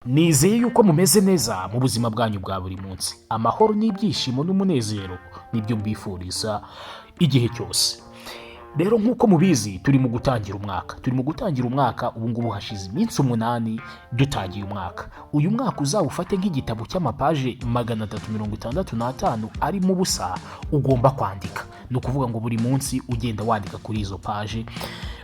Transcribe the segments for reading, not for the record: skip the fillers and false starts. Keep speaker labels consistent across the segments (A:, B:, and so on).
A: Nizeye yuko mumeze neza mu buzima bwanyu bwa buri munsi. Amahoro n'ibyishimo n'umunezero nibyo mbifuriza igihe cyose. Rero nk'uko mubizi, turi mu gutangira umwaka, turi mu gutangira umwaka. Ubu ngubu hashize iminsi 8 dutangiye umwaka. Uyu mwaka uzawufate nk'igitabo cy'amapaje 365 arimo ubusa ugomba kwandika. Ni ukuvuga ngo buri munsi ugenda wandika kuri izo paje,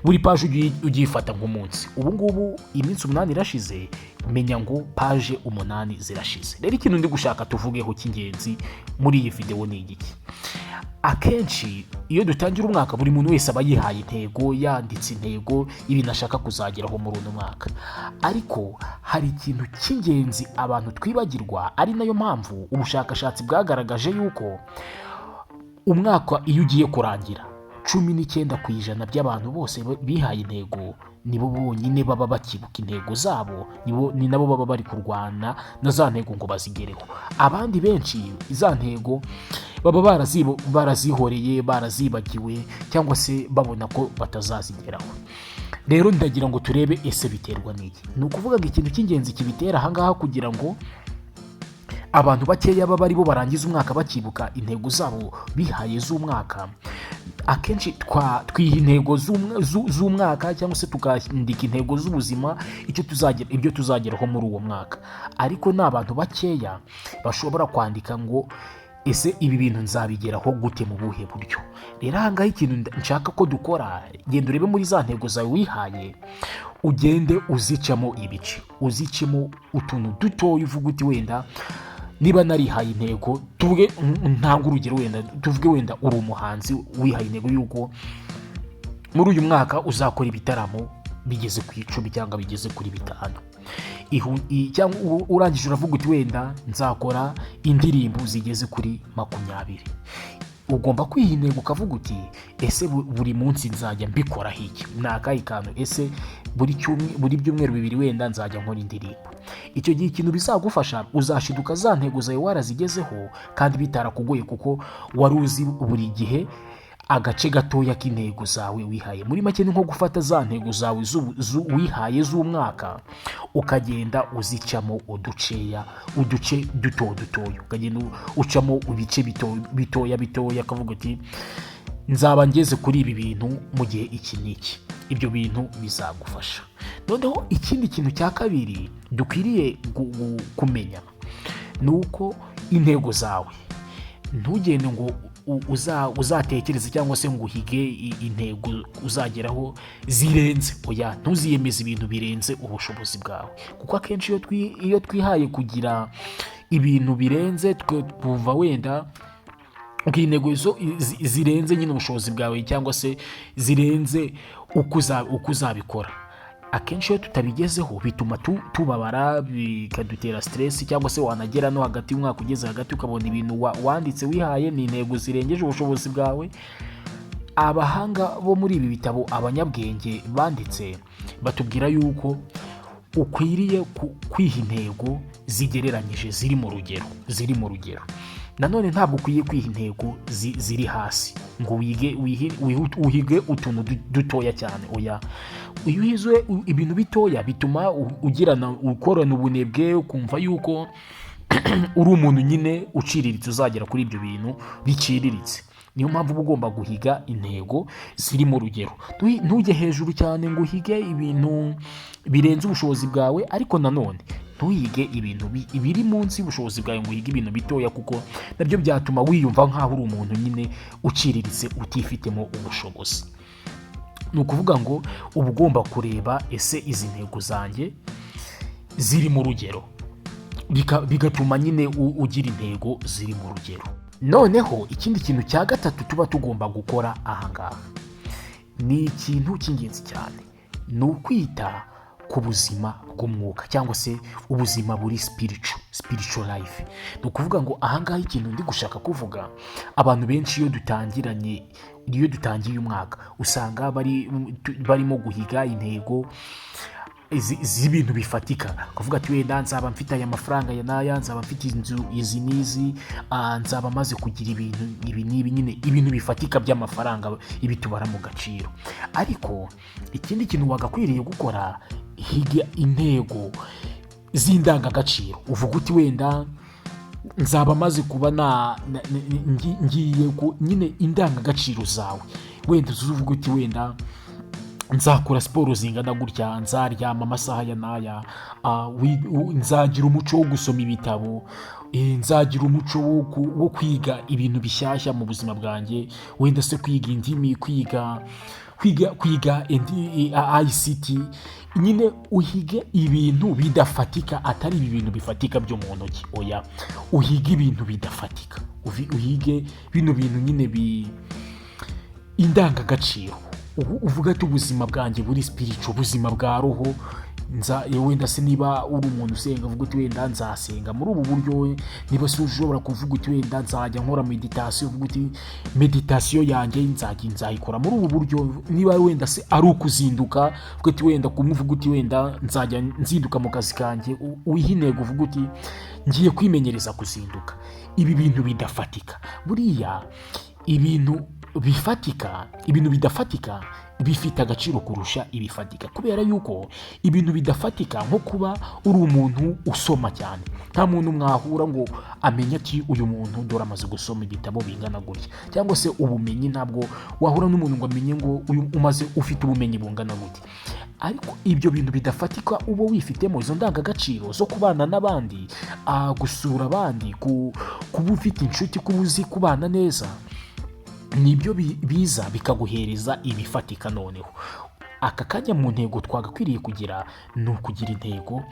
A: buri paje ugiyifata nk'umunsi. Ubu ngubu iminsi 8 irashize, menya ngo paje 8 zirashize. Rero ikintu ndi gushaka tuvugeho cy'ingenzi muri iyi videwo ni igiki? Akenshi iyo dutangira umwaka, buri muntu wese aba yihaye intego, yanditse intego, ibintu ashaka kuzageraho muri uno mwaka. Ariko hari ikintu cy'ingenzi abantu twibagirwa, ari nayo mpamvu ubushakashatsi bwagaragaje yuko umwaka iyo ugiye kurangira, 19% by'abantu bose bihaye intego nibo bonyine baba bakibuka intego zabo, ni nabo baba bari kurwana na za ntego ngo bazigereho. Abandi benshi za ntego baba barazihoreye, barazibagiwe, cyangwa se babona ko batazazigeraho. Rero ndagira ngo turebe: ese biterwa n'iki? Ni ukuvuga ngo ikintu cy'ingenzi kibitera ahangaha kugira ngo abantu bakeya baba aribo barangiza umwaka bakibuka intego zabo bihaye z'umwaka, akenshi twiha intego z'umwaka cyangwa se tukandika intego z'ubuzima, icyo tuzagera, ibyo tuzageraho muri uwo mwaka. Ariko ni abantu bakeya bashobora kwandika ngo: ese ibi bintu nzabigeraho gute, mu buhe buryo? Rero ahangaha ikintu nshaka ko dukora, genda urebe muri za ntego zawe wihaye, ugende uzicamo ibice, uzicemo utuntu dutoya. Uvuga uti: wenda niba narihaye intego, tuvuge ntanga urugero, wenda tuvuge wenda uri umuhanzi, wihaye intego y'uko muri uyu mwaka uzakora ibitaramo bigeze ku 10 cyangwa bigeze kuri 5. Cyangwa urangije uravuga uti: wenda nzakora indirimbo zigeze kuri 20. Ugomba kwiha intego ukavuga uti: ese buri munsi nzajya mbikoraho iki? Ni akahe kantu? Ese buri byumweru 2 wenda nzajya nkora indirimbo? Icyo gihe ikintu bizagufasha, uzashiduka za ntego zawe warazigezeho kandi bitarakugoye, kuko wari uzi buri gihe agace gatoya k'intego zawe wihaye. Muri make ni nko gufata za ntego zawe wihaye z'umwaka, ukagenda uzicamo uduceya, uduce duto dutoya, ukagenda ucamo ibice bito bitoya bitoya, akavuga uti: nzaba ngeze kuri ibi bintu mu gihe iki n'iki. Ibyo bintu bizagufasha. Noneho ikindi kintu cya kabiri dukwiriye kumenya ni uko intego zawe, ntugende ngo uzatekereze cyangwa se ngo uhige intego uzageraho zirenze. Oya, ntuziyemeze ibintu birenze ubushobozi bwawe, kuko akenshi iyo twihaye kugira ibintu birenze, twe twumva wenda ukiha intego zirenze nyine ubushobozi bwawe cyangwa se zirenze uko uzabikora, akenshi iyo tutabigezeho bituma tubabara, bikadutera stress. Cyangwa se wanagera no hagati y'umwaka, ugeze hagati, ukabona ibintu wanditse wihaye ni intego zirengeje ubushobozi bwawe. Abahanga bo muri ibi bitabo, abanyabwenge banditse, batubwira yuko ukwiriye kwiha intego zigereranyije, ziri mu rugero, ziri mu rugero. Nanone ntabwo ukwiye kwiha intego ziri hasi ngo wige uhige utuntu dutoya cyane. Oya, iyo uhize ibintu bitoya bituma ugirana, ukorana ubunebwe, ukumva yuko uri umuntu nyine uciriritse, uzagera kuri ibyo bintu biciriritse. Niyo mpamvu uba ugomba guhiga intego ziri mu rugero. Ntujye hejuru cyane ngo uhige ibintu birenze ubushobozi bwawe, ariko nanone ntuhige ibintu biri munsi y'ubushobozi bwawe ngo uhige ibintu bitoya, kuko nabyo byatuma wiyumva nk'aho uri umuntu nyine uciriritse, utifitemo ubushobozi. Ni ukuvuga ngo uba ugomba kureba: ese izi ntego zanjye ziri mu rugero? Bigatuma nyine ugira intego ziri mu rugero. Noneho ikindi kintu cya gatatu tuba tugomba gukora ahangaha ni ikintu cy'ingenzi cyane, ni ukwita ku buzima bw'umwuka cyangwa se ubuzima buri spiritual life. Ni ukuvuga ngo ahangaha ikintu ndi gushaka kuvuga, abantu benshi iyo dutangiranye, iyo dutangiye umwaka, usanga barimo guhiga intego z'ibintu bifatika, kuvuga ati: wenda nzaba mfite aya mafaranga aya n'aya, nzaba mfite inzu izi n'izi, nzaba maze kugira ibintu ibi n'ibi, nyine ibintu bifatika by'amafaranga, ibi tubara mu gaciro. Ariko ikindi kintu wagakwiriye gukora, higa intego z'indangagaciro. Uvuga uti wenda nzaba maze kuba ngiye ku nyine indangagaciro zawe, wenda uvuga uti wenda nzakora siporo zingana gutya, nzaryama amasaha ya n'aya, nzagira umuco wo gusoma ibitabo, nzagira umuco wo kwiga ibintu bishyashya mu buzima bwanjye, wenda se kwiga indimi, kwiga indi ICT. Nyine uhige ibintu bidafatika, atari ibi bintu bifatika byo mu ntoki. Oya, uhige ibintu bidafatika. Uhige bino bintu nyine bi indangagaciro. Uvuga ati ubuzima bwanjye buri spiritual, ubuzima bwa roho, nza wenda se niba uri umuntu usenga, uvuga uti wenda nzasenga muri ubu buryo. Niba se ushobora kuvuga uti wenda nzajya nkora meditation, uvuga uti meditation yanjye nzajya nzayikora muri ubu buryo. Niba wenda se ari ukuzinduka, uvuga uti wenda kumuvuga uti wenda nzajya nzinduka mu kazi kanjye. Wihe intego, uvuga uti ngiye kwimenyereza kuzinduka. Ibi bintu bidafatika, buriya ibintu bifatika, ibintu bidafatika bifite agaciro kurusha ibifatika, kubera yuko ibintu bidafatika, nko kuba uri umuntu usoma cyane, nta muntu mwahura ngo amenye ati uyu muntu dore amaze gusoma ibitabo bingana gutya, cyangwa se ubumenyi, ntabwo wahura n'umuntu ngo amenye ngo uyu umaze ufite ubumenyi bungana gutya. Ariko ibyo bintu bidafatika uba wifitemo, izo ndangagaciro zo kubana n'abandi, gusura abandi, kuba ufite inshuti, kuba uzi kubana neza, nibyo biza bikaguhereza ibifatika. Noneho aka kanya mu ntego twagakwiriye kugira ni ukugira intego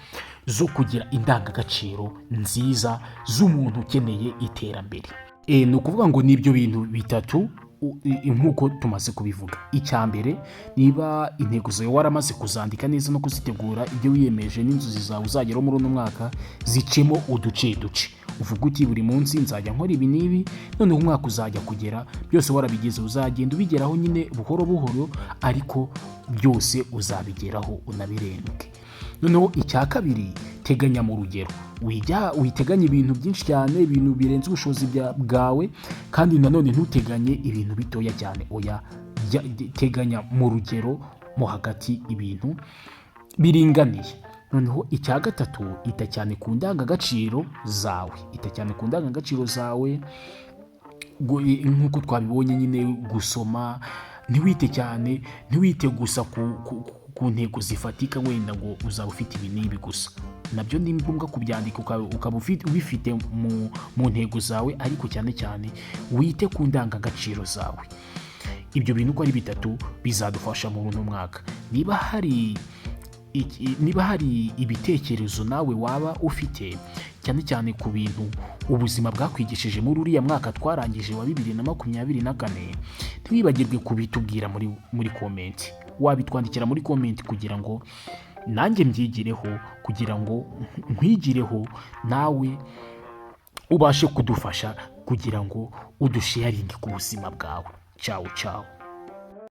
A: zo kugira indangagaciro nziza z'umuntu ukeneye iterambere. Ni ukuvuga ngo ni ibyo bintu bitatu nk'uko tumaze kubivuga. Icya mbere, niba intego zawe waramaze kuzandika neza no kuzitegura, ibyo wiyemeje n'inzozi zawe uzageraho muri uno mwaka, zicemo uduce duce, uvuga uti buri munsi nzajya nkora ibi n'ibi, noneho umwaka uzajya kugera byose warabigezeho. Uzagenda ubigeraho nyine buhoro buhoro, ariko byose uzabigeraho unabirenge. Noneho icya kabiri, teganya mu rugero. Wijya witeganya ibintu byinshi cyane, ibintu birenze ubushobozi bwawe, kandi nanone ntuteganye ibintu bitoya cyane. Oya, teganya mu rugero mo hagati, ibintu biringaniye. Noneho icya gatatu, ita cyane ku ndangagaciro zawe, ita cyane ku ndangagaciro zawe. Nk'uko twabibonye nyine, gusoma, ntiwite cyane, ntiwite gusa ku ntego zifatika, wenda ngo uzaba ufite ibi n'ibi gusa. Nabyo ni ngombwa kubyandika, ukaba ubifite mu ntego zawe, ariko cyane cyane wite ku ndangagaciro zawe. Ibyo bintu uko ari bitatu bizadufasha muri uno mwaka. Niba hari ibitekerezo nawe waba ufite, cyane cyane ku bintu ubuzima bwakwigishije muri uriya mwaka twarangije wa 2024, ntiwibagirwe kubitubwira muri comment. Wabitwandikira muri comment kugira ngo nanjye mbyigireho, kugira ngo nkwigireho, nawe ubashe kudufasha kugira ngo udusharinge ku buzima bwawe. Ciao ciao.